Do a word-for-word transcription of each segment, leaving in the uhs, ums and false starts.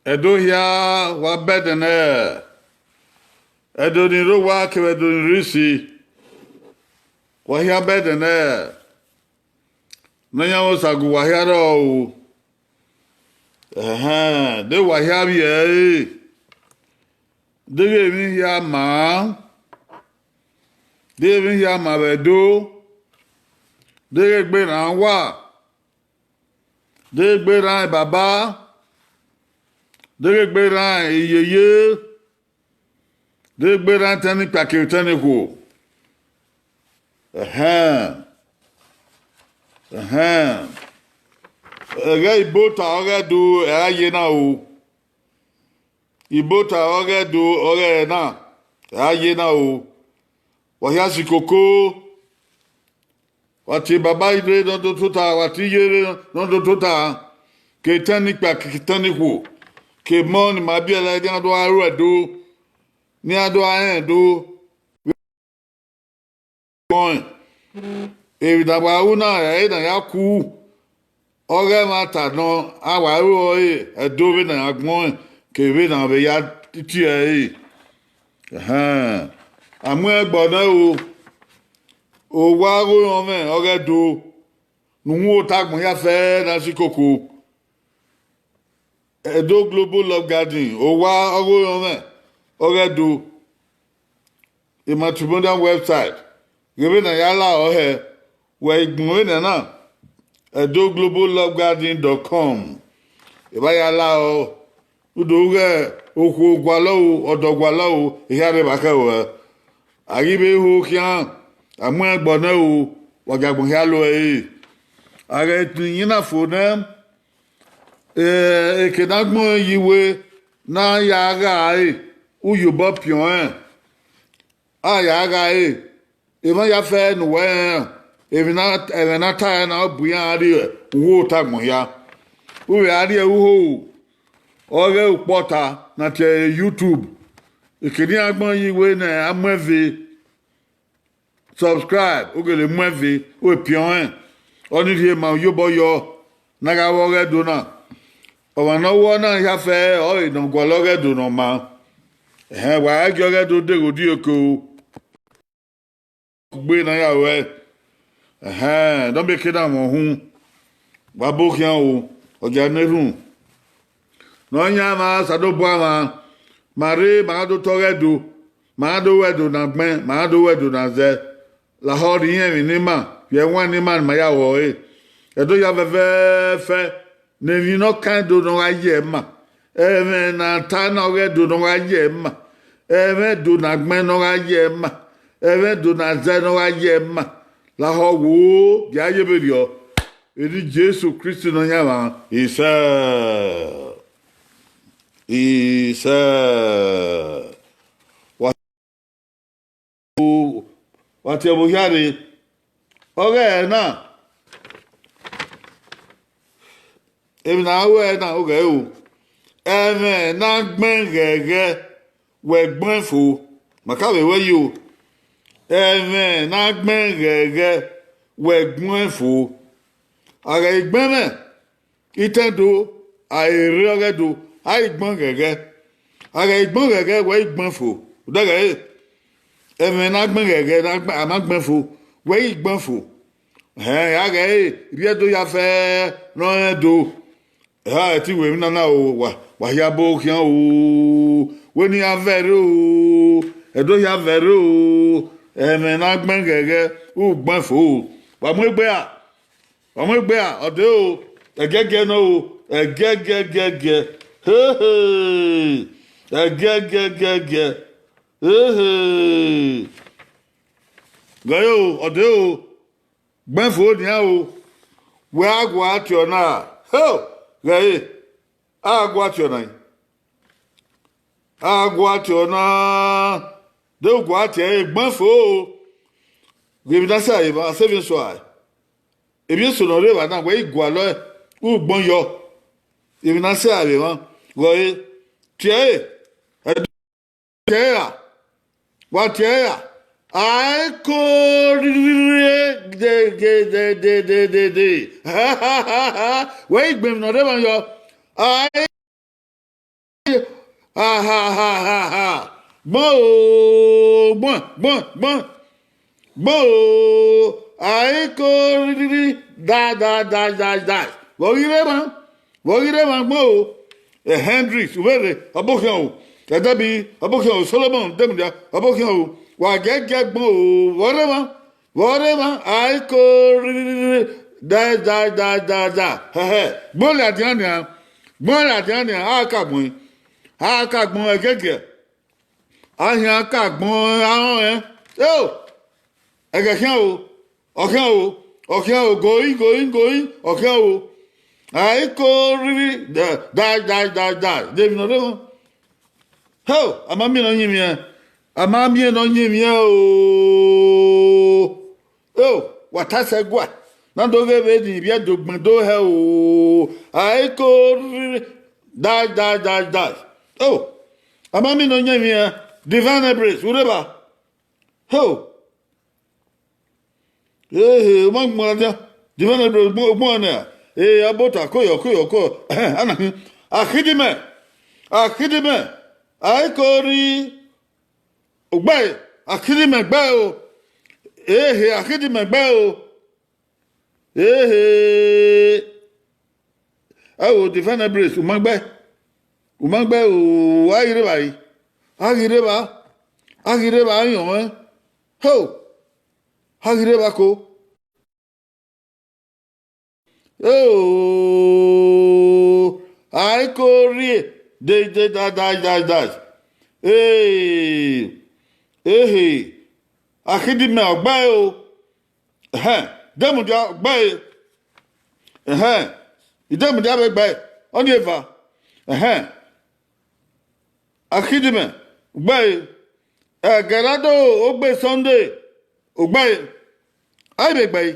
Ẹdo hia, wa bẹdẹ nẹ. Ẹdo ni rre owa kevbe Ẹdo ni rre isi, wa hia bẹdẹ nẹ. Ne ọ yan vbe Osagu wa hia rrọọ o. Ẹhẹn, de wa hia vbiẹ ẹre. Deghẹ emwi hia ma, deghẹ emwi hia ma vbe Ẹdo, deghẹ egbe rran wa, deghẹ egbe rran baba, deghẹ egbe rran iyeye, deghẹ egbe rran etẹn ne ikpia kevbe etẹn ne ikhuo. Ẹhẹn, ẹhẹn, ẹghẹ Ibota ọghe Ẹdo ẹre a ye na o. Ibota ọghe Ẹdo ọghe ẹre na, ẹre a ye na o. Wa hia si koko, wa tie baba rre ne ọ do tota, wa tie iye rre ne ọ do tota, ke etẹn ne ikpia ke etẹn ne ikhuo, ke emọ ne ima biẹlẹ ne iran do gha ru Ẹdo, ne iran do gha rẹn Ẹdo. Emwi ne a wa ru na, ẹre ne a ya ku, ọghe ẹmwata nọ, a wa ru ọre Ẹdo vbene a ya gbẹn ọẹn, kevbe vbene a vbe ya tie ẹre. Ẹhẹn, a mu ẹn gbe nẹ o, owa ọghe orọnmwẹ ọghe Ẹdo, ne uhunmwu ota agbọn hia fẹẹrẹ na si koko. Ẹdo Global Love Garden, owa ọghe orọnmwẹ ọghe Ẹdo, matrimonial website, ghe vbene a ya la ọre hẹ, wẹ i gbẹn vbene na, ẹdo global love garden dot com, evba ya la ọ, udo ghẹ okhuo gualọ o, ọdọ gualọ o, ehia rre evba khẹ ruẹ. A ghi vbe ho khian, a mu ẹn gbe nẹ o, wa gie agbọn hia lo ẹre. A ghẹ tọn iyẹn na fo nẹ, eh, eke ne a gbẹn ọẹn ye iwe ne a ya gha re, u ye obọ piọn ẹn, a ya gha re, emwa ya fẹ ne uwẹ rẹn, emwi na, ẹmwẹ ne a ta ẹre na, ọ bu iran rrie uwu ota agbọn hia. U vbe a rrie uhoho, ọ ghẹ ukpọta ne a tie ẹre YouTube, eke ne iran gbẹn ọẹn ye iwe ne a mu ẹn ve, subscribe, u gele mu ẹn ve, u vbe piọn ẹn, ọ ni rhie ma u ye obọ yọ, ne a gha vbe ọghe Ẹdo na. Ọmwa ne ọ ru ọna hia fẹ, ọre ne ọ gualọ ọghe Ẹdo ne ọ maa. Ẹhẹn, wa ghẹ gie ọghe Ẹdo deghẹ odieke o. Kugbe ne a ya ruẹ. Ẹhẹn, ne ọ miẹn eke na mwẹ uhunmwu, wa bu khian o, ọ gia ne erhunmwu. Ne ọ yan mwa, Osanobua mwa, ma rre, ma gha do ta ọghe Ẹdo, ma gha do ru Ẹdo ne a gbẹn, ma gha do ru Ẹdo ne a zẹ. Lahọ rhie irẹn emwi ne ima, vbe ẹwaẹn ne ima ne ima ya ru ọre. Ẹdo hia fẹfẹẹfẹ, ne emwi ne ọ kan Ẹdo ne ọ gha ye ẹre ma, ẹmwẹ ne a ta na ọghe Ẹdo ne ọ gha ye ẹre ma, ẹmwẹ Ẹdo ne a gbẹn ne ọ gha ye ẹre ma, ẹmwẹ Ẹdo ne a zẹ ne ọ gha ye ẹre ma. Lahọ wo, gie a ye vberriọ. Eni Jesu Kristi Nọyaẹnmwa, isẹ, isẹ. Wa, wa tie ẹvbo hia rre. Ọghe ẹre na, emwi ne a ru ẹre na, oghẹ o. Ẹmwẹ ne a gbẹn ghẹghẹ, wẹ gbẹn fo. Ma ka vbe wẹ yi o. Ẹmwẹ ne a gbẹn ghẹghẹ, wẹ gbẹn fo. A ghẹ i gbẹn mwẹ, itẹn do, a i rre ọghe Ẹdo, a i gbẹn ghẹghẹ. A ghẹ i gbẹn ghẹghẹ, wẹ i gbẹn fo. Odẹghẹ ẹre, ẹmwẹ ne a gbẹn ghẹghẹ, ne a gbẹn, a ma gbẹn fo, wẹ i gbẹn fo. Ẹhẹn, a ghẹ ẹre, rhie Ẹdo hia fẹẹrẹ ne ọ rẹn Ẹdo. Ẹha, ẹ ti wẹ emwi nana o, wa, wa hia bo khian o, wẹ ne iran vẹ rre o, Ẹdo hia vẹ rre o, ẹmwẹ ne a gbẹn ghẹghẹ, u gbẹn fo o. Wa mu egbe ra, wa mu egbe ra, ọ de o, ẹgiẹgiẹ nọ o, ẹgiẹgiẹgiẹgiẹ, hehe, ẹgiẹgiẹgiẹgiẹ, hehe, ghẹ o, ọ de o. Gbẹn fo nian o, wẹ a gua tie ọna, ho, ghẹ re, a gua tie ọna, a gua tie ọna, de u gua tie ẹre, gbẹn fo o. Ghe emwi na sẹ ave emwa, a sẹ emwi eso a, emwi eso ne ọ rre evba na, wẹ i gualọ ẹre, u gbẹn yọ. Emwi na sẹ ave emwa, ghẹ re, tie ẹre, ẹdẹ tie ẹre ra, wa tie ẹre ra, a i ko rhirhirhie de de de de de de de. Wẹ i gbẹn emwi ne ọ rre evba yọ, a i Ha ha ha ha ha. Gbọn o, gbọn, gbọn, gbọn. Gbọn o, aiko riri, da da da da da. Vbe ọ ghi rre emwa, vbe ọ ghi rre emwa gbọn o. Eh, Hendrix, u vbe rre, ọ bọ khian o. Ẹdẹbi, ọ bọ khian o. Solomon, demudia, ọ bọ khian o. Wa gẹgẹ gbọn o, vbe ọ rre emwa, vbe ọ rre emwa, aiko riri, da da da da da. Hẹhẹ, gbọn ladian nian, gbọn ladian nian, a ka gbọn, a ka gbọn ẹgẹgẹ. Ahian ka gbọn arọnrẹn. Eo, ẹghẹ khian o, ọ khian o, ọ khian o, goi, goi, goi, ọ khian o. Aiko riri, da, da, da, da, da, de emwi ne ọ rre emwa. Ho, a ma miẹn ne ọ yin mwẹ, a ma miẹn ne ọ yin mwẹ o. Eo, wa ta sẹ gua, na do ghe vbe ni ivbi Ẹdo gbẹn do hẹ o. Aiko riri, da, da, da, da. Eo, a ma miẹn ne ọ yin mwẹ, Divine Embrace, u rre evba. Ho. Ehe, u ma gbọn ladian. Divine Embrace, u gbọn, u gbọn nẹ. Eh, Abota, koyọ, koyọ, koyọ. Ẹhẹn, ana khin. Akhidimẹ. Akhidimẹ. Aiko riri. Ogbae, Akhidimẹ gbae o. Ehe, Akhidimẹ gbae o. Ehe. Ẹ o, Divine Embrace, u ma gbae. U ma gbae o, a ghi rre evbare. A ghi rre evba. A ghi rre evba, a yọn ẹn. Ho. A ghi rre evba ko. Eo, aiko riri, de, de, da, da, da, da. Ee, ehe, Akhidimẹ ọgbae o. Ẹhẹn, Idemudia ọgbae. Ẹhẹn, Idemudia vbe gbae, ọnii eva. Ẹhẹn. Akhidimẹ, ogbae. Ẹgẹrado Ogbe Sunday, ogbae. A i vbe gbae.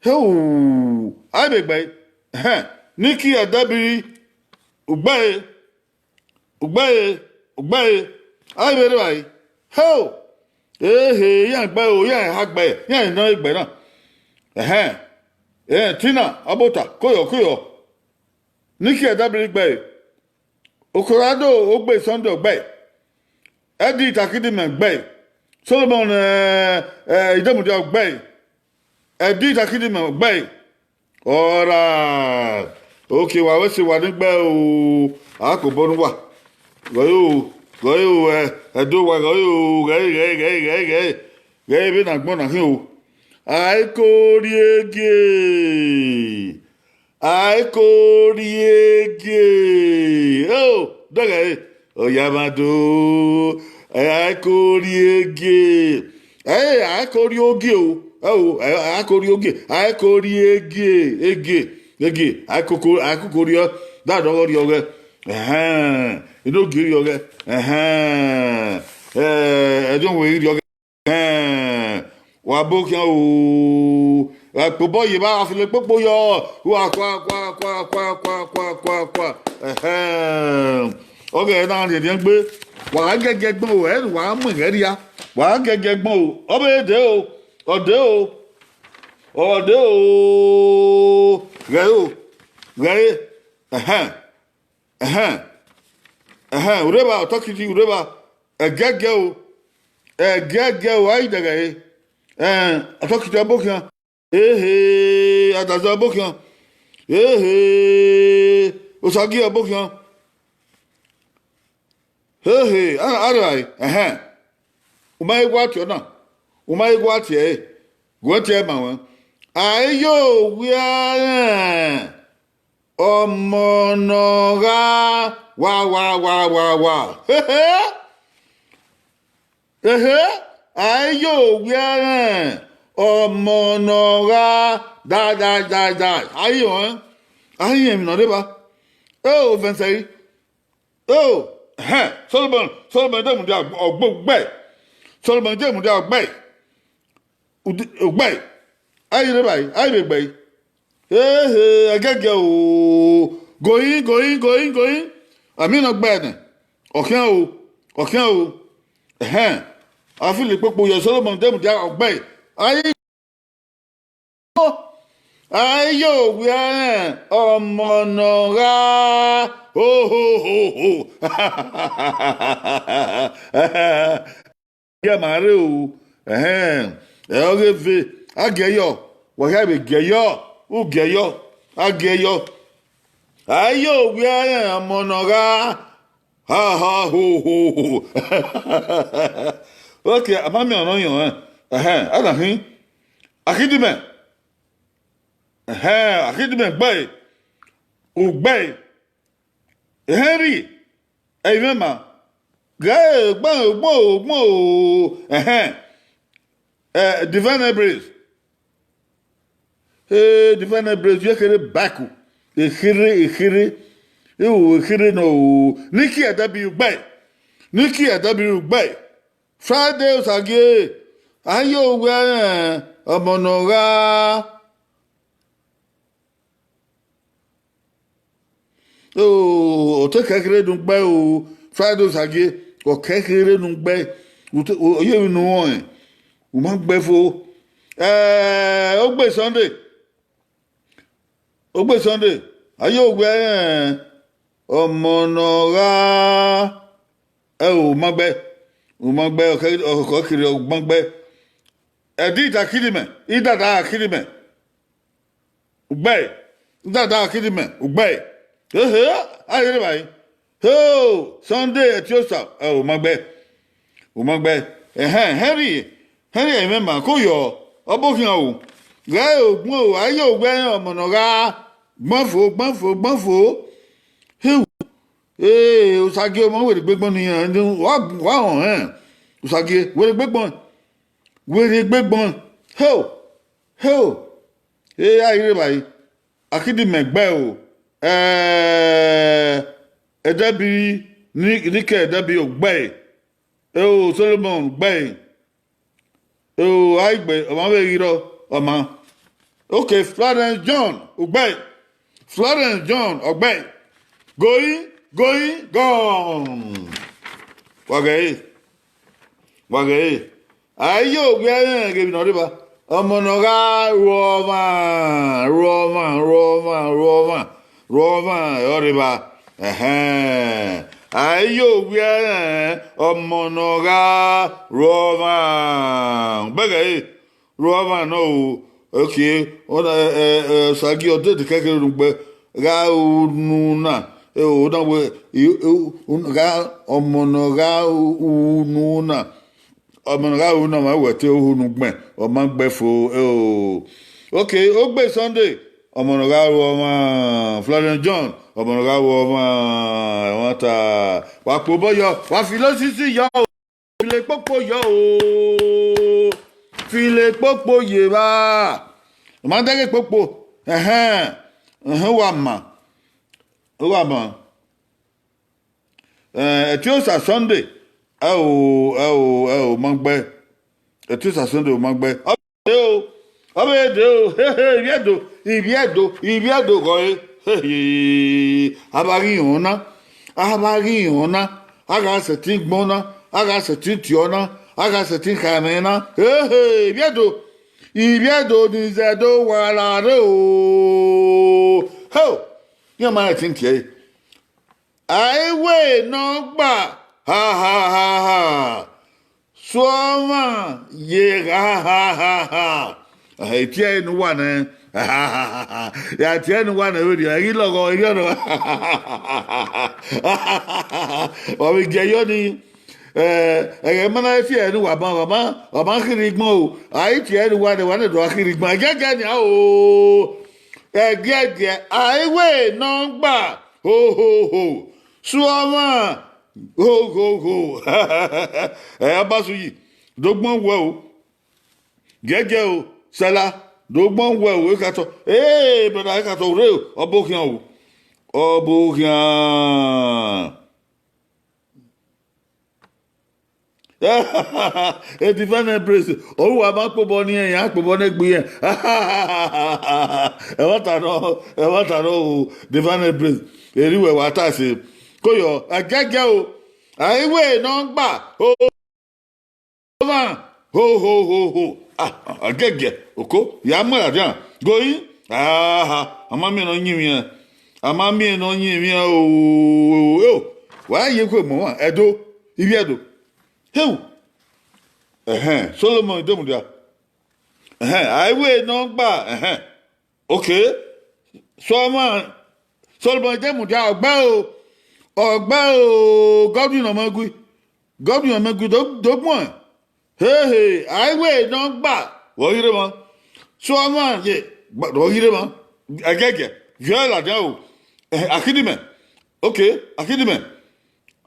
Heu, a i vbe gbae. Ẹhẹn, Nikki Adebiri, ogbae. Ogbae, ogbae. A i vbe rre evbare. Heu, ehe, iran gbae o, iran ha gbae, iran nọ gbae na. Ẹhẹn, ẹhẹn, Tina Abota, koyọ, koyọ. Nikki Adebiri gbae. Okorado Ogbe Sunday ọgbae. Edith Akhidimẹ ọgbae. Solomon, eh, eh, Idemudia ọgbae. Edith Akhidimẹ ọgbae. Alright. Okay, wa wẹ se wa ni gbae o. A kobọ ne uwa. Ghẹ yo, ghẹ yo, eh, Ẹdo wa, ghẹ yo, ghẹ, ghẹ, ghẹ, ghẹ, ghẹ. Ghẹ vbene agbọn na khin o. Aiko riegie. Aiko riegie. O, dẹghẹ re. Oya ma do. Aiko riegie. Ẹ, aiko riogie o. Ẹ o, aiko riogie. Aiko riegie. Egie. Egie. Aiko ko, aiko ko riọ. Da dọghọ riọ ghẹ. Ẹhẹn. Inogie riọ ghẹ. Ẹhẹn. Ẹ, ẹdẹ ọnwẹ riọ ghẹ. Ẹhẹn, wa bọ khian o. Ẹkpobọ ye evba, a filo ekpokpo yọ. Wa kua, kua, kua. Ẹhẹn. Ọghẹ na rhiẹnrhiẹn gbe. Wa gha giẹgiẹ gbọn o, ẹ wa mu ẹghẹ rria. Wa gha giẹgiẹ gbọn o. Ọ vbe de o. Ọ de o. Ọ de o. Ghẹ o. Ghẹ. Ẹhẹn. Ẹhẹn. Ẹhẹn, u rre evba, ọtọkiti, u rre evba. Ẹgiẹgiẹ o. Ẹgiẹgiẹ o, a i dẹghẹ re. Ẹn, ọtọkiti ọ bọ khian. Ehe, adaza ọ bọ khian. Ehe, osagie ọ bọ khian. Ehe, a, a rra ẹre. Ẹhẹn. U ma he gua tie ọna. U ma he gua tie ẹre. Gu ẹn tie ma wẹ. A i yo wia rẹn. Ọmọ ne ọ gha wa, wa, wa, wa, wa. Ehe, a i yo wia rẹn, ọmọ ne ọ gha da, da, da, da. A i yo ẹn. A i yo emwi ne ọ rre evba. Eo, Vẹnsẹri. Eo, ẹhẹn, Solomon, Solomon de mudia ọgbe, ọgbe. Solomon de mudia ọgbe. Ude, ọgbe. A i rre evbare, a i vbe gbe. Ehe, ẹgẹgẹ o. Going, going, going, going. Amina ọgbe nẹ. Ọ khian o, ọ khian o. Ẹhẹn. A filo ekpokpo yọ, Solomon de mudia ọgbe. A i, A yo wia rẹn ọmọ ne ọ gha. Ho, ho, ho, ho. Ya ma rre o. Ẹhẹn. Ẹ ọghe ve, a giẹ yọ. Wa khia vbe giẹ yọ. U giẹ yọ. A giẹ yọ. A yo wia rẹn ọmọ ne ọ gha. Ha, ha, ho, ho, ho. Okay, a ma miẹn ọnọ yọn, ẹn. Ẹhẹn, a na khin. Akidimẹ. Ẹhẹn, Akidimẹ gbe. U gbe. Henry, ẹ i mwẹ ma. Ghe gbọn, gbọn, gbọn. Ẹhẹn. Eh, Divine Embrace. Eh, Divine Embrace, ye kherhe baku. Ekherhe, ekherhe. Ewu ekherhe nọ o. Nikki Ẹdẹbi, u gbe. Nikki Ẹdẹbi, u gbe. Friday Osagie, a yo wẹ rẹn ọmọ ne ọ gha. O, ọ te kẹ kherhe ne u gbe o, Friday Osagie, ọ kẹ kherhe ne u gbe, u te, o, ọ ye emwi ne u rẹn, u ma gbe fo. Eh, ogbe Sunday, ogbe Sunday, a yo wẹ rẹn ọmọ ne ọ gha, ẹ o, u ma gbe, u ma gbe, ọ kẹ, ọ kẹ kherhe, u ma gbe. Ẹdẹ Akidimẹ, idada Akidimẹ. Ugbe, dada Akidimẹ, ugbe. Ehe, a ghi rre evbare. Ho, Sunday Etiosa, ẹ, u ma gbe. U ma gbe. Ẹhẹn, Henry, Henry Emema, ko yọ, ọ bọ khian o. Ghẹ ogbọn o, a ye ogbẹn ọmọ ne ọ gha. Gbanfo, gbanfo, gbanfo. He, ee, Osagie ọmọ wẹ rhie egbe gbọn ne iran, wa, wa họn hẹn. Osagie, wẹ rhie egbe gbọn. Wẹ rhie egbe gbọn. Ho, ho. Ee, a ghi rre evbare, Akidimẹ gbe o, eh, Ẹdẹbi, ni, ni ke Ẹdẹbi o gbe, eh, o Solomon gbe, eh, o Aigbe, ọmọ vbe ghi rrọọ, ọma. Okay, Florence John, u gbe, Florence John, ọ gbe, going, going, gone. Wa ghe ẹre. Wa ghe ẹre. A i ye owiẹ rẹn ghe emwi ne ọ rre evba. Ọmọ ne ọ gha ru ọmwa, ru ọmwa, ru ọmwa, ru ọmwa, ru ọmwa, ẹ ọ rre evba. Ẹhẹn. A i ye owiẹ rẹn, ọmọ ne ọ gha ru ọmwa. Bẹghe ẹre. Ru ọmwa nọ o, okay, ọ na, ẹ, ẹ, ẹ, Osagie ọ dede kẹkẹ ne u gbe gha unu na, ẹ, o na wẹ, i, u, u, gha, ọmọ ne ọ gha unu na, ọmọ ne ọ gha unu na, ma wẹ te u unu gbẹn, ọ ma gbe fo, ẹ, o. Okay, ogbe Sunday, ọmọ ne ọ gha ru ọmwa, Florence John, ọmọ ne ọ gha ru ọmwa, ẹmwata, wa kpe obọ yọ, wa filo sisi yọ o. Filo ekpokpo yọ o. Filo ekpokpo ye evba. Ọ ma dẹghe ekpokpo. Ẹhẹn. Ẹhẹn, wa ma. Wa ma. Eh, Etiosa Sunday. Ẹ o, ẹ o, ẹ o, ma gbe. Etiosa Sunday, ma gbe. Ọ vbe de o. Ọ vbe de o. Hehe, Ivbiẹdo, Ivbiẹdo, Ivbiẹdo ghọe. Hehe. A vba ghi họn na. A vba ghi họn na. A gha sẹtin gbọn na, a gha sẹtin tiọ na, a gha sẹtin kha ẹmwẹ na. Ehe, Ivbiẹdo, Ivbiẹdo ni zẹ do wa la rre o. Ho, iran ma sẹtin tie ẹre. A i wẹ ne ọ gba, ha, ha, ha, ha. Suọmwa ye, ha, ha, ha, ha. Ẹ, tie ẹre ne uwa nẹ. Ya tie ẹre ne uwa nẹ vberriọ, ẹ ghi lọghọ, erriọ nọ. Wa vbe gie yọ ni, ẹ, ẹghẹ ma na tie ẹre ne uwa ban, wa ma, wa ma khirhi gbọn o. A i tie ẹre ne uwa nẹ, wa na do a khirhi gbọn. Ẹgiẹgiẹ nia o. Ẹgiẹgiẹ, a i wẹ ne ọ gba. Ho, ho, ho. Suọmwa. Ho, ho, ho. Ẹ, Abasu yi. Do gbọn wẹ o. Giẹgiẹ o, sẹla, do gbọn wẹ o, ekatọ. Ee, brother, ekatọ, u rre o, ọ bọ khian o. Ọ bọ khian. E Divine Embrace, ọ ru wa ma kpobọ ni ẹn, ya kpobọ ne egbe irẹn. Ẹmwata nọ, ẹmwata nọ o, Divine Embrace. Eri wẹ wa ta ẹse. Ko yọ, ẹgiẹgiẹ o. A i wẹ ne ọ gba o. Ọmwa, ho, ho, ho, ho. Ah, ah, gẹgẹ, oko, ya mu ẹre dia. Going, Aha, a ma miẹn ne ọ yin mwẹ, a ma miẹn ne ọ yin mwẹ o. Wa ye ekhue mu ọmwa, Ẹdo, ivbi Ẹdo. Heu. Ẹhẹn, Solomon Idemudia. Ẹhẹn, a i wẹ ne ọ gba, ẹhẹn. Okay. Solomon, Solomon Idemudia, ọgbae o, ọgbae o, gọvnọ ọmọ gui, gọvnọ ọmọ gui, do, do gbọn. Hehe, a i wẹ ne ọ gba, vbe ọ ghi rre mwa? Solomon ye, vbe ọ ghi rre mwa? Ẹgẹgiẹ, viọ ladian o. Eh, Akidimẹ. Okay, Akidimẹ.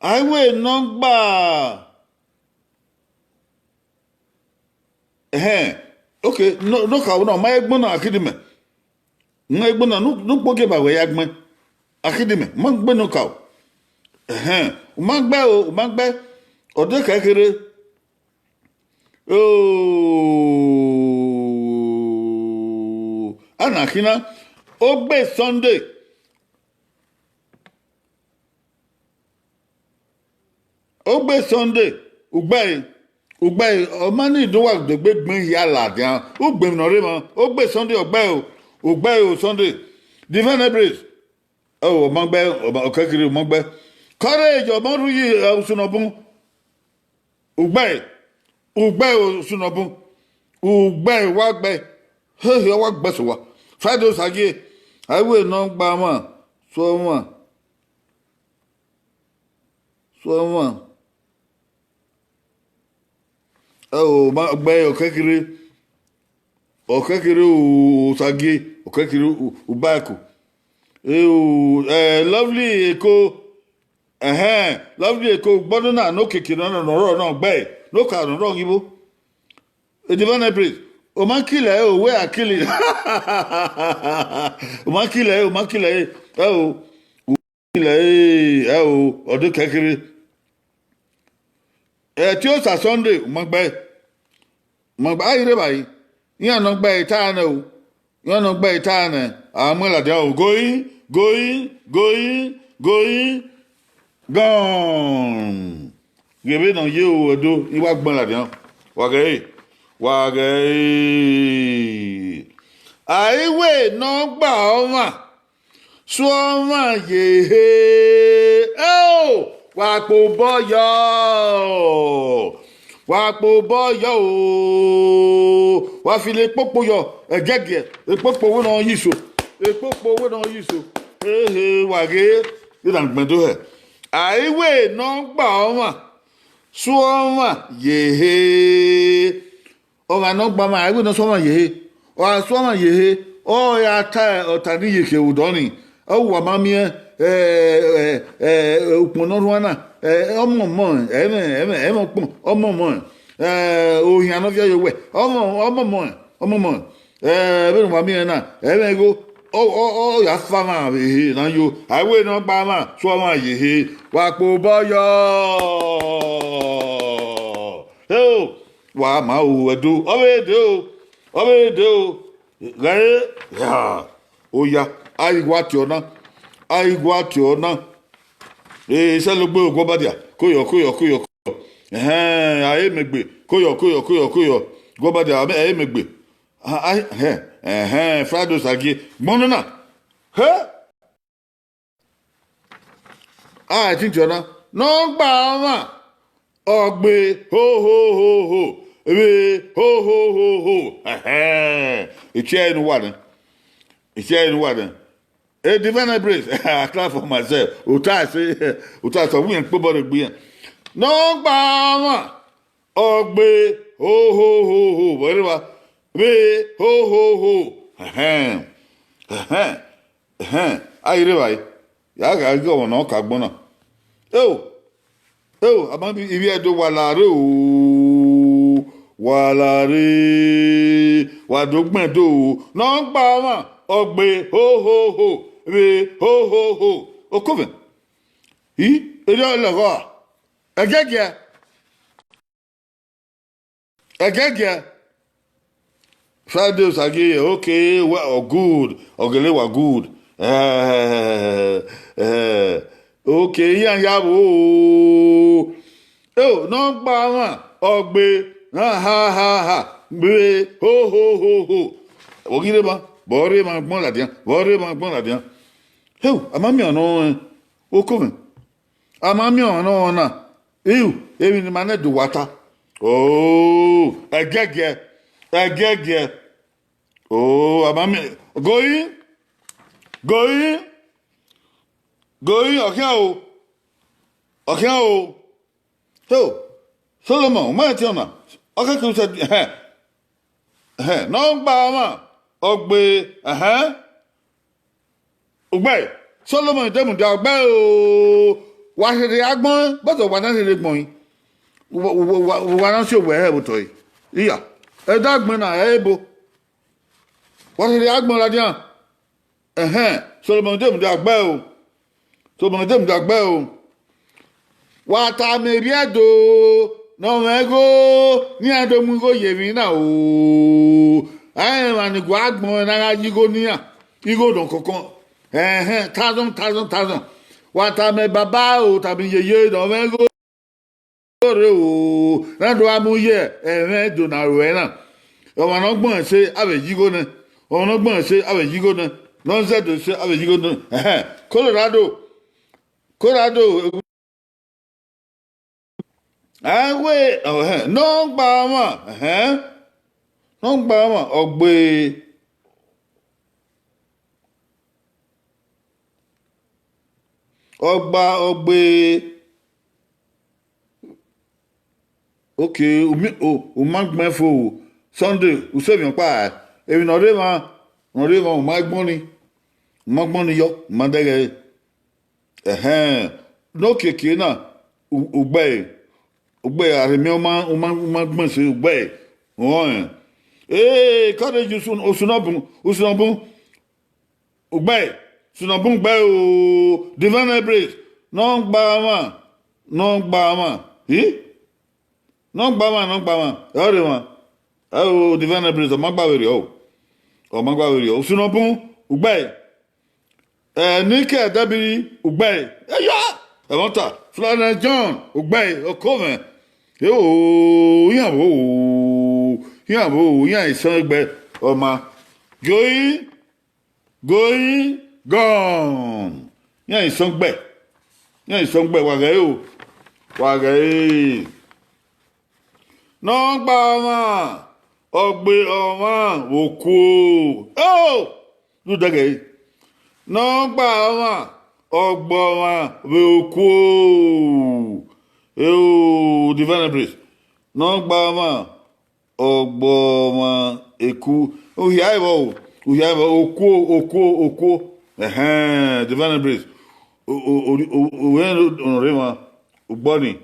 A i wẹ ne ọ gba. Ẹhẹn, okay, no, no ka na, ọ ma egbọn na Akidimẹ. Ma egbọn na, no, no kpo ke ba wẹ ya gbẹn. Akidimẹ, ma gbẹn no ka o. Ẹhẹn, u ma gbe o, u ma gbe. Ọ de ka kherhe. Oh, a na khin na. Ogbe Sunday. Ogbe Sunday, ugbẹe, ugbẹe, ọ ma ni do wa degbe gbẹn hia ladian, ugbẹn ne ọ rre mwa, ogbe Sunday, ọgbae o, ugbẹe o Sunday, Divine Embrace, ọ, ọ ma gbe, ọ ma, ọ kẹkiri, ọ ma gbe. Courage, ọ ma rhu yi, ẹ, usun nọ bun, ugbẹe, ugbẹe o usun nọ bun, ugbẹe wa gbe, hehe, ọ wa gbe sẹ owa, Friday Osagie, a i wẹ ne ọ gba mwa, sẹ ọmwa. Sẹ ọmwa. Ẹ o, ma gbe ọ kẹkiri, ọ kẹkiri Osagie, ọ kẹkiri Ubaẹko. Ẹ o, ẹ, Lovely Eko, ẹhẹn, Lovely Eko, gbọdọ na, ne okiekie nọ, nọ, nọ rọ, nọ gbe, ne oka nọ rọ ghi vbo. Divine Embrace, ọ ma kila ẹre o, wẹ a kila. Ọ ma kila ẹre, ọ ma kila ẹre, ẹ o. Ilẹ, ẹ o, ọ de kẹkiri. Ẹtiosa Sunday, u ma gbe, u ma gbe, a i rre evbare, iran ne ọ gbe ẹre ta nẹ o, iran ne ọ gbe ẹre ta nẹ, a mu ẹn ladian o, goi, goi, goi, goi, gọn. Ghe vbene ọ ye o, Ẹdo, I wa gbẹn ladian, wa ghẹ ẹre, wa ghẹ ẹre. A i wẹ ne ọ gba ọmwa. Suọmwa ye ehe, eo, wa kpe obọ yọ, wa kpe obọ yọ o, wa filo ekpokpo yọ, ẹgẹgiẹ, ekpokpo wẹ ne ọ yi iso, ekpokpo wẹ ne ọ yi iso, ehe, wa ghe, iran gbẹn do hẹ. A i wẹ ne ọ gba ọmwa, suọmwa ye ehe. Ọmwa ne ọ gba ọmwa, a i wẹ ne ọ suọmwa ye ehe. Ọ gha suọmwa ye ehe, ọ ya ta ọta ni ye ke vbe odọ ni. Ọ wa ma miẹn, ẹ, ẹ, ẹ, ukpọn ne ọ rhuan na, ẹ, ọmọ ọmọ, ẹmwẹ, ẹmwẹ, ẹmwẹ ukpọn, ọmọ ọmọ, ẹ, ohian ne ọ viọ ye owẹ, ọmọ, ọmọ ọmọ, ọmọ ọmọ, ẹ, vbene uwa miẹn na, ẹmwẹ igho, ọ, ọ, ọ ya fa ọmwa vbe ehe ne a yo, a i wẹ ne ọ gba ọmwa, suọmwa ye ehe, wa kpe obọ yọ. Heo, wa ma ru Ẹdo, ọ vbe dee o, ọ vbe dee o, ghẹ re, ya, oya, a i wa tie ọna, a i wa tie ọna. Ee, sẹlogbe oguọbadia, koyọ, koyọ, koyọ, koyọ. Ẹhẹn, a i mẹ egbe, koyọ, koyọ, koyọ, koyọ. Oguọbadia, a i mẹ egbe. A, a, ẹhẹn, ẹhẹn, Friday Osagie, gbọnnọ na. He? A i titi ọna, ne ọ gba ọmwa, ọ gbe, ho, ho, ho, ho, vbe, ho, ho, ho, ho, ẹhẹn, I tie ẹre ne uwa nẹ, I tie ẹre ne uwa nẹ. A Divine Embrace, I clap for myself. Uta ẹse, uta ẹse, ọ wẹ irẹn kpobọ rre egbe irẹn. Ne ọ gba ọmwa, ọ gbe, ho, ho, ho, ho, vbe rre evba, vbe, ho, ho, ho, ẹhẹn, ẹhẹn, ẹhẹn, a i rre evbare, ya gha ghe ọmwa ne ọ ka agbọn na. Eo, eo, a ma bi ivbi Ẹdo wa la rre o, wa la rre, wa do gbẹn do o, ne ọ gba ọmwa, ọ gbe, ho, ho, ho, vbe, ho, ho, ho, okovẹn, i, erriọ lọghọ a, ẹgẹgiẹ. Ẹgẹgiẹ. Friday Osagie, okay, well, oh, good. Ọgele wa good. Eh, eh, okay, iran ya vbo o. Eo, ne ọ gba ọmwa, ọ gbe, ha, ha, ha, ha, gbe, ho, ho, ho, ho. Vbe ọ ghi rre ma? vbe ọ rre emwa agbọn ladian, vbe ọ rre emwa agbọn ladian. Heu, a ma miẹn ọmwa ne ọ rẹn, oko mwẹ. A ma miẹn ọmwa ne ọ rẹn na. Iu, emwi ne ima nẹ do wa ta. Oo, ẹgiẹgiẹ, ẹgiẹgiẹ. Oo, a ma miẹn, Goyin, Goyin, Goyin, ọ khian o, ọ khian o. Ho, Solomọn, u ma rẹn tiọn na. Ọ khẹke usẹ, ẹhẹn, ẹhẹn, ne ọ gba ọmwa, ọ gbe, ẹhẹn. Ugbẹe, Solomọn de mudia ugbẹe o, wa rherhe agbọn, but wa na rherhe gbọn, wa, wa, wa, wa na si owẹ hẹ vbe otọ ẹre. Iya, ẹdẹ agbọn na ẹ i ebo. Wa rherhe agbọn ladian. Ẹhẹn, Solomọn de mudia ugbẹe o. Solomọn de mudia ugbẹe o. Wa tama Ovbi Ẹdo ne ọ mwẹ igho, ne iran do mu igho ye emwi na o. Ẹ i rẹn emwa ni gua agbọn na gha ye igho ne iran, igho nọ kọkọ. Ẹhẹn, thousand, thousand, thousand. Wa tama baba o, tama yeye ne ọ mwẹ igho rre o, na do gha mu ye ẹmwẹ Ẹdo na ruẹ na. Ọmwa ne ọ gbẹn ẹse, a vbe ye igho nẹ. Ọmwa ne ọ gbẹn ẹse, a vbe ye igho nẹ. Ne ọ zẹ Ẹdo ẹse, a vbe ye igho nẹ. Ẹhẹn, Colorado, Colorado, a wẹ, ẹhẹn, ne ọ gba ọmwa, ẹhẹn, ne ọ gba ọmwa, ọ gbe, ọ gba, ọ gbe, okay, u ma gbẹn fo o, Sunday, u sẹ emwi ọkpa, emwi ne ọ rre emwa, ne ọ rre emwa, u ma gbọn ni, u ma gbọn ni yọ, u ma dẹghẹ. Ẹhẹn, ne okiekie na, u, ugbẹe, ugbẹe, arhemiẹn u ma, u ma, u ma gbẹn ẹse ugbẹe, rọnrẹn. Ee, courage, Osu, Osunobun, Osunobun, ugbẹe, Osunobun ugbẹe o, Divine Embrace, ne ọ gba ọmwa, ne ọ gba ọmwa, i? Ne ọ gba ọmwa, ne ọ gba ọmwa, ẹ rre emwa, ẹ o, Divine Embrace, ọ ma gba vberriọ o, ọ ma gba vberriọ, Osunobun ugbẹe. Ẹ, Nike Ẹdẹbiri ugbẹe. Eya! Ẹmwata, Florence John ugbẹe, oko mwẹ. Eo, iran vbo, iran vbo, iran isan egbe ọma. Going, going, gone. Iran isan gbe. Iran isan gbe, wa ghẹ o. Wa ghẹ e. Ne ọ gba ọmwa, ọ gbe ọmwa vbe okuo. Eo! Rhunmwuda ẹghẹ ẹre. Ne ọ gba ọmwa, ọ gbe ọmwa vbe okuo. Eo, Divine Embrace. Ne ọ gba ọmwa, ọ gbe ọmwa eku. Uhia ẹvbo o, uhia ẹvbo, okuo, okuo, okuo. Ẹhẹn, Divine Embrace. O, o, o, o, o, rẹn ne ọ rre emwa, ugbọ ni.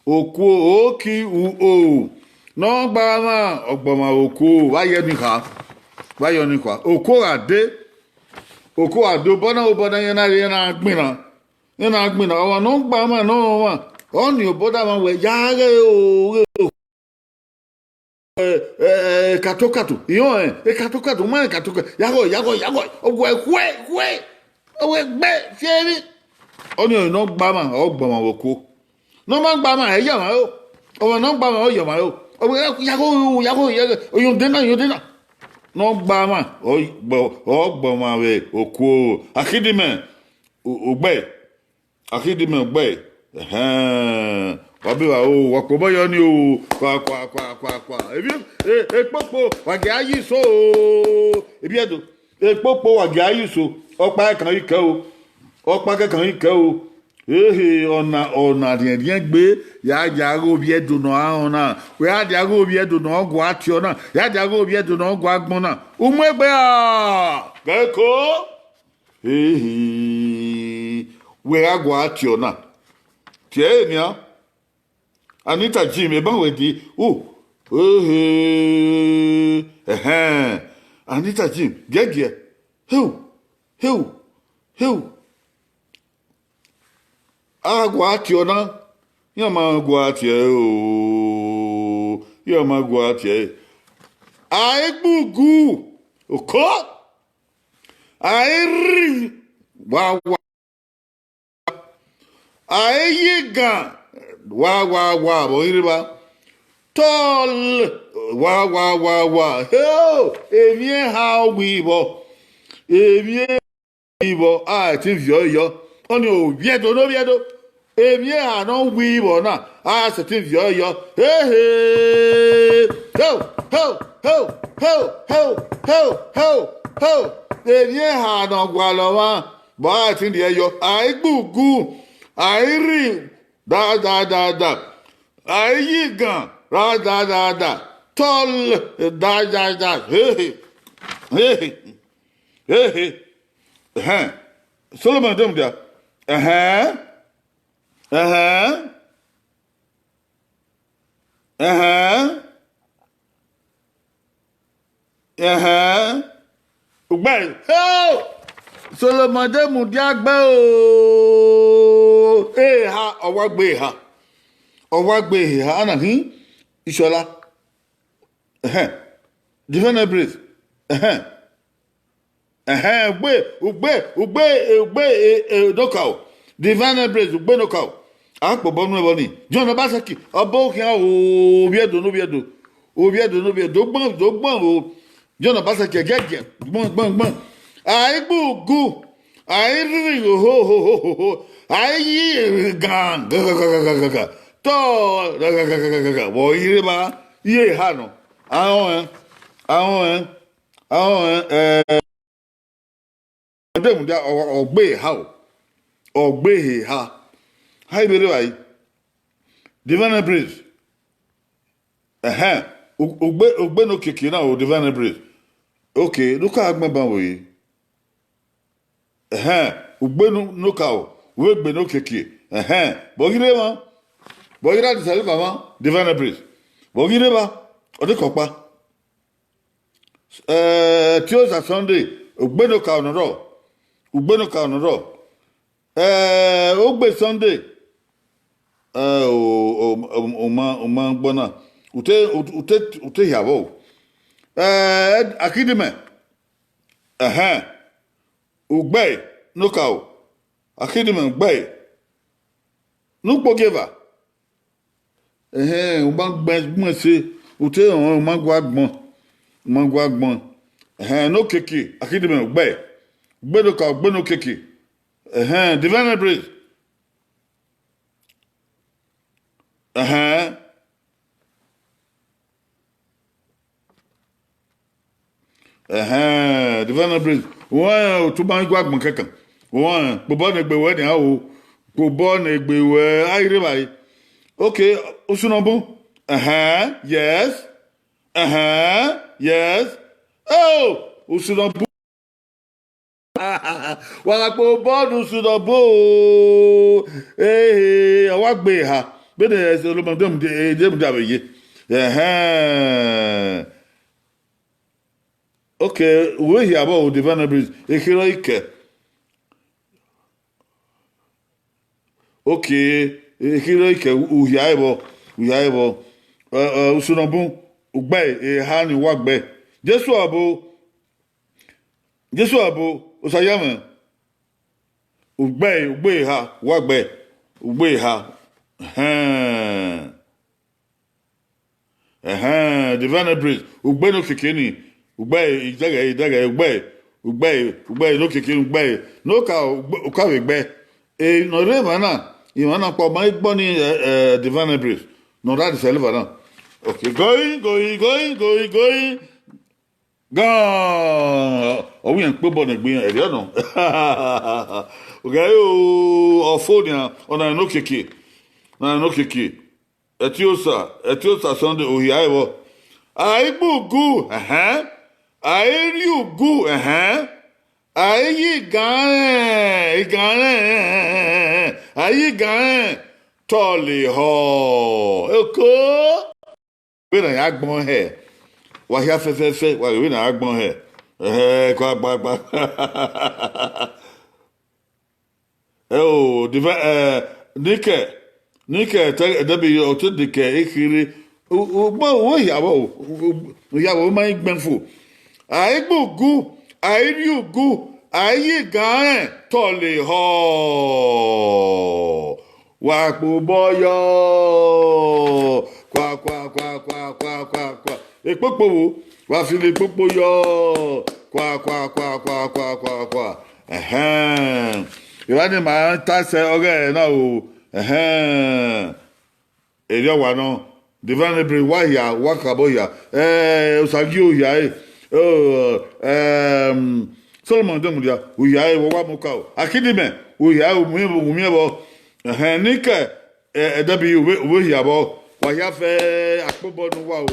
Okuo, oki, u, o. Ne ọ gba ọmwa, ọ gbe ọmwa vbe okuo, vbe a yẹ ni kha. Vbe a yẹ ni kha. Okuo gha dee, okuo gha dee, obọ na, obọ na, iran na, iran na gbinna. Iran na gbinna. Ọmwa ne ọ gba ọmwa ne ọ rẹn ọmwa, ọ ni obọ da mwa wẹ, ya ghe o, ghe o. Ẹ, ẹ, ẹ, katokato, irẹn ọnrẹn, ẹ, katokato, ma rẹn katokato, ya ghọe, ya ghọe, ya ghọe, ọ wẹ khuẹ, khuẹ, ọ wẹ gbe, fiẹ emwi. Ọnii ọre ne ọ gba ọmwa, ọ gbe ọmwa vbe okuo. Ne ọ ma gba ọmwa, ẹ ya ọmwa ro. Ọmwa ne ọ gba ọmwa, ọ ya ọmwa ro. Ọ wẹ ya gho, ya gho, ya gho, oyọn de na, oyọn de na. Ne ọ gba ọmwa, ọ gbe, ọ gbe ọmwa vbe okuo. Akhidimẹ, u, ugbẹe. Akhidimẹ ugbẹe, ẹhẹn, wa be vba o, wa kpobọ yọ ni o, kwa, kwa, kwa, kwa, kwa. Evbi, e, ekpokpo, wa gie a yi iso o. Ovbi Ẹdo, ekpokpo, wa gie a yi iso. Ọkpa ẹkan yi kẹ o. Ọkpa kẹkan yi kẹ o. Ehe, ọna, ọna rhiẹnrhiẹn gbe, ya, ya ghe Ovbi Ẹdo ne ọ rẹn na. Wẹ ya dia ghe Ovbi Ẹdo ne ọ gua tiọ na. Ya dia ghe Ovbi Ẹdo ne ọ gua gbọn na. U mu egbe a, gẹ ko. Ehe, wẹ gha gua tiọ na. Tie ẹre nian. Anita Jim, eban wẹ di. U, ehe, ẹhẹn. Anita Jim, giẹgiẹ. Heu, heu, heu. A gua tiọ na. Iran ma gua tie ẹre o. Iran ma gua tie ẹre. A i gbugu. Oko. A i rri. Wa, wa. A i ye gan, wa, wa, wa, vbe ọ ghi rre evba. Tall, wa, wa, wa, wa. Heo, emwi eha ọ wii vbọ. Emwi vbọ a sẹtin viọ yọ, ọnii ovbi Ẹdo ne ovbi Ẹdo. Emwi eha ne ọ wi vbọ na, a sẹtin viọ yọ. Hehe, ho, ho, ho, ho, ho, ho, ho, ho. Emwi eha ne ọ gualọ mwa, vbọ a sẹtin rhie yọ. A i gbe ugu, a i rri da da da da, a i yi igan ra da da da, tọl da da da. Hehe, hehe, hehe. Ẹhẹn. Solomọn de mudia. Ẹhẹn. Ẹhẹn. Ẹhẹn. Ẹhẹn. Ugbẹn. Heo! Solomọn de mudia gbe o. Eha, ọ wa gbe eha. Ọ wa gbe eha. Ana hin, Isọla. Ẹhẹn. Divine Breeze. Ẹhẹn. Ẹhẹn, ugbe, ugbe, ugbe, ugbe, e, e, nokao. Divine Breeze, ugbe nokao. A kpobọ nu ẹvbọ nii. John Obaseki, ọbọ khian o, ovbi Ẹdo ne ovbi Ẹdo. Ovbi Ẹdo ne ovbi Ẹdo, gbọn, do gbọn o. John Obaseki, ẹgiẹgiẹ, gbọn, gbọn, gbọn. A i gbe ugu, a i rhirhi ho, ho, ho, ho, ho. A i yi gan, ga, ga, ga. Tọ, ga, ga, ga. Vbe ọ i rre evba, iye eha nọ. Ahọn ẹn, ahọn ẹn, ahọn ẹn, ẹ, ọ de mudia, ọ, ọ gbe eha o. Ọ gbe eha. Ha i vbe rre evbare? Divine Breeze. Ẹhẹn. U-, ugbe, ugbe ne okiekie na o, Divine Breeze. Okay, ne u ka gbẹn ban vbe. Ẹhẹn, ugbe nu-, nokao, u vbe gbe ne okiekie. Ẹhẹn, vbe ọ ghi rre evba? Vbe ọ ghi rre adisa rre evba mwa, Divine Breeze? Vbe ọ ghi rre evba? Ọ dekọ ọkpa. Eh, Ẹtiosa Sunday, ugbe nokao nọ rrọọ. Ugbe nokao nọ rrọọ. Eh, ogbe Sunday, eh, o, o, o, u ma, u ma gbọ na. U te, u, u te, u te hia vbọ o. Eh, Akidimẹ. Ẹhẹn. Ugbe nokao. Akidimẹ ugbe. Ne u kpogieva. Ẹhẹn, u ma gbẹn, gbẹn ẹse, u te rẹn ọnrẹn, u ma gua gbọn, u ma gua gbọn. Ẹhẹn, ne okiekie, Akidimẹ ugbe, ugbe nokao, ugbe ne okiekie. Ẹhẹn, Divine Breeze. Ẹhẹn. Ẹhẹn, Divine Breeze. Wẹn otu ma gua gbọn kẹkan. Wẹn kpobọ ne egbe wẹ nian o. Kpobọ ne egbe wẹ a i rre evbare. Okay, usunobun. Ẹhẹn, yes. Ẹhẹn, yes. Oh, usunobun. Wa gha kpobọ ne usunobun o. Ehe, ọ wa gbe eha. Vbene Solomọn de mudia vbe ye. Ẹhẹn. Okay, u vbe hia vbọ o, Divine Breeze, ekherọ i kẹ. Okay, ekherọ i kẹ, u hia vbọ, u hia vbọ. Ẹ, ẹ, usunobun, ugbe, eha ni wa gbe. Jesu abo, Jesu abo, Osayamwẹ, ugbe, ugbe eha, wa gbe, ugbe eha. Ẹhẹn. Ẹhẹn, Divine Breeze, ugbe ne okiekie ni, ugbe idẹghẹ, idẹghẹ, ugbe, ugbe, ugbe ne okiekie ni, ugbe, ne oka, ugbe, oka vbe gbe. E, ne ọ rre emwa na, emwa na kpọ ma i gbọ ni, ẹ, ẹ, Divine Breeze, ne ọ rre adisa rre evba na. Okay, going, going, going, going, going. Gan, ọ wẹ iran kpobọ ne egbe iran, ẹrriọ nọ. Ghẹ o, ọ fo nian, ọna ne okiekie, ọna ne okiekie. Ẹtiosa, Ẹtiosa Sunday, u hia vbọ. A i gbe ugu, ẹhẹn. A i rri ugu, ẹhẹn. A i yi iganrẹn, iganrẹn, a i yi iganrẹn tọle ehọ. Oko. Vbene a ya gbọn hẹ, wa hia fẹfẹfẹ, wa vbe vbene a ya gbọn hẹ. Ẹhẹ, kua gbagba. Ẹ o, diva-, ẹ, nikẹ, nikẹ, te, ẹdẹbi, ọ te dekẹ ekherhe. U, u, gbọn, u hia vbọ, u, u, u hia vbọ, u ma i gbẹn fo. A i gbe ugu, a i rri ugu, a i yi iganrẹn tọle ehọ. Wa kpe obọ yọ. Kua, kua, kua, kua, kua, kua, kua. Ekpokpo vbo, wa filo ekpokpo yọ. Kwa, kwa, kwa, kwa, kwa, kwa, kwa. Ẹhẹn. Evba ne ima ta sẹ ọghẹ na o. Ẹhẹn. Erriọ wa nọ. Divine Break, wa hia, wa kabọ hia. Eh, Osagi, u hia e. Oh, ehm, Solomon de mudia, u hia e, wa wa mu ka o. Akidimẹ, u hia e, u miẹn, u miẹn vbọ. Ẹhẹn, ne I kẹ, eh, Ẹdẹbi, u vbe, u vbe hia vbọ. Wa hia fẹ akpobọ ne uwa o.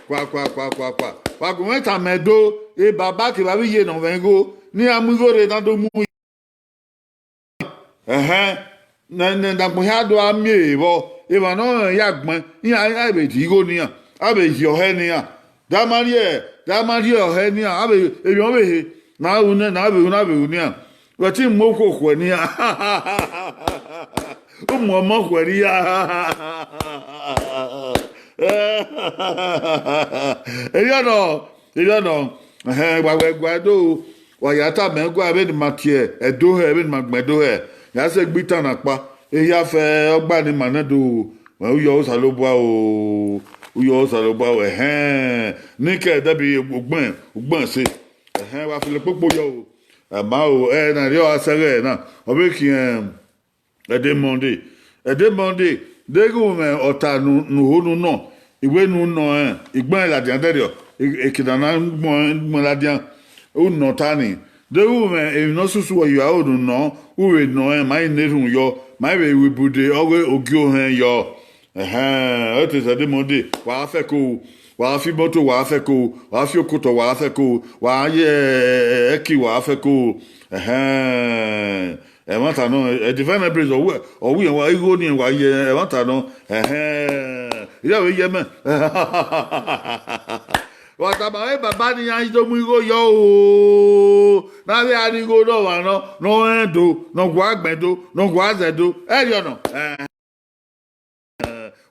Kwa, kwa, kwa, kwa, kwa. Wa gu mwẹ tama Ẹdo, e baba kevbe avbe iye ne ọ mwẹ igho, ne iran mu igho rre na do mu. Ẹhẹn, ne, ne, ne agbọn hia do a miẹn ehe vbọ, emwa ne ọ rẹn ya gbẹn, iran, iran vbe rhie igho ne iran, a vbe rhie ọhẹ ne iran. Da ma rhie, da ma rhie ọhẹ ne iran, a vbe, emwi ọvbehe, na ru nẹ, na vbe ru, na vbe ru ne iran. Wẹ te mu okhuo khuẹ ne iran. U mu ọmọ khuẹ ne iran. Erriọ nọ, erriọ nọ. Ẹhẹn, wa wẹ gua do, wa ya tama ẹn gua vbene ima tie Ẹdo hẹ, vbene ima gbẹn Ẹdo hẹ. Ya sẹ gbe itan na kpa, ehia fẹ ọgba ne ima nẹ do. Wẹ, u yọ Osanobua o, u yọ Osanobua o, ẹhẹn. Ne I kẹ Ẹdẹbi, ugbẹn, ugbẹn ẹse. Ẹhẹn, wa filo kpokpo yọ o. Ẹ ma o, ẹ na rhie ọre sẹ ẹghẹ na, ọ vbe khiẹn. Ẹdẹ Monday, Ẹdẹ Monday, deghẹ u mwẹ ọta ne u, ne u ho ne u nọ, I wẹ ne u nọ rẹn, I gbẹn ladian dẹrriọ, e, ekena na gbẹn, gbẹn ladian, u nọ ọta ni. Deghẹ u mwẹ emwi ne ọ susu wẹ ye aro ne u nọ, u vbe nọ rẹn, ma i na erhunmwu yọ, ma i vbe ru ibude ọghe ogie ohẹn yọ. Ẹhẹn, ọ te sẹ Ẹdẹ Monday, wa fẹko, wa fi imoto, wa fẹko, wa fi okotọ, wa fẹko, wa ye ẹki, wa fẹko. Ẹhẹn. Ẹmwata nọ, ẹ, Divine Break, ọ wẹ, ọ wẹ iran wa igho ni wa ye ẹmwata nọ. Ẹhẹn, iran vbe ye mẹ. Wa tama ẹre baba ne iran do mu igho yọ o. Ne avbe a rhie igho ne ọmwa nọ, ne ọ rẹn do, ne ọ gua gbẹn do, ne ọ gua zẹ do. Ẹrriọ nọ. Ẹhẹn.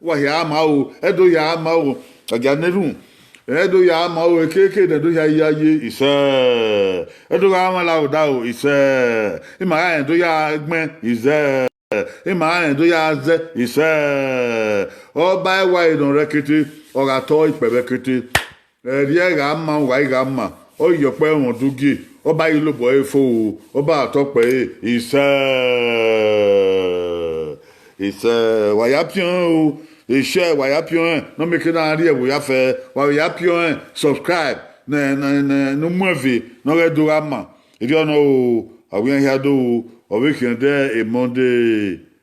Wa hia ma o, Ẹdo hia ma o, a gia na erhunmwu. Ẹdo hia ma o, ekeke ne Ẹdo hia ya ye, isẹ. Ẹdo gha mwẹ la odaro, isẹ. Ima gha rẹn do ya gbẹn, isẹ. Ima gha rẹn do ya zẹ, isẹ. Ọba ẹwae nọ rẹkete, ọ gha tọ ikpẹvbe ẹkete. Ẹrriẹ gha ma, uwa i gha ma, ọ yọ ọkpẹ ẹmwẹ udugie, ọba i lobọ ẹre fo o, ọba tọ ọkpẹ ẹre, isẹ. Isẹ, wa ya piọn o, isẹ, wa ya piọn ẹn, ne ọ mieke na rhie ẹvbo ya fẹ, wa vbe ya piọn ẹn, subscribe, ne, ne, ne, ne u mu ẹn ve, ne ọ ghẹ do gha ma. Erriọ nọ o, a wẹ iran hia do o, ọ vbe khian dẹ e Monday.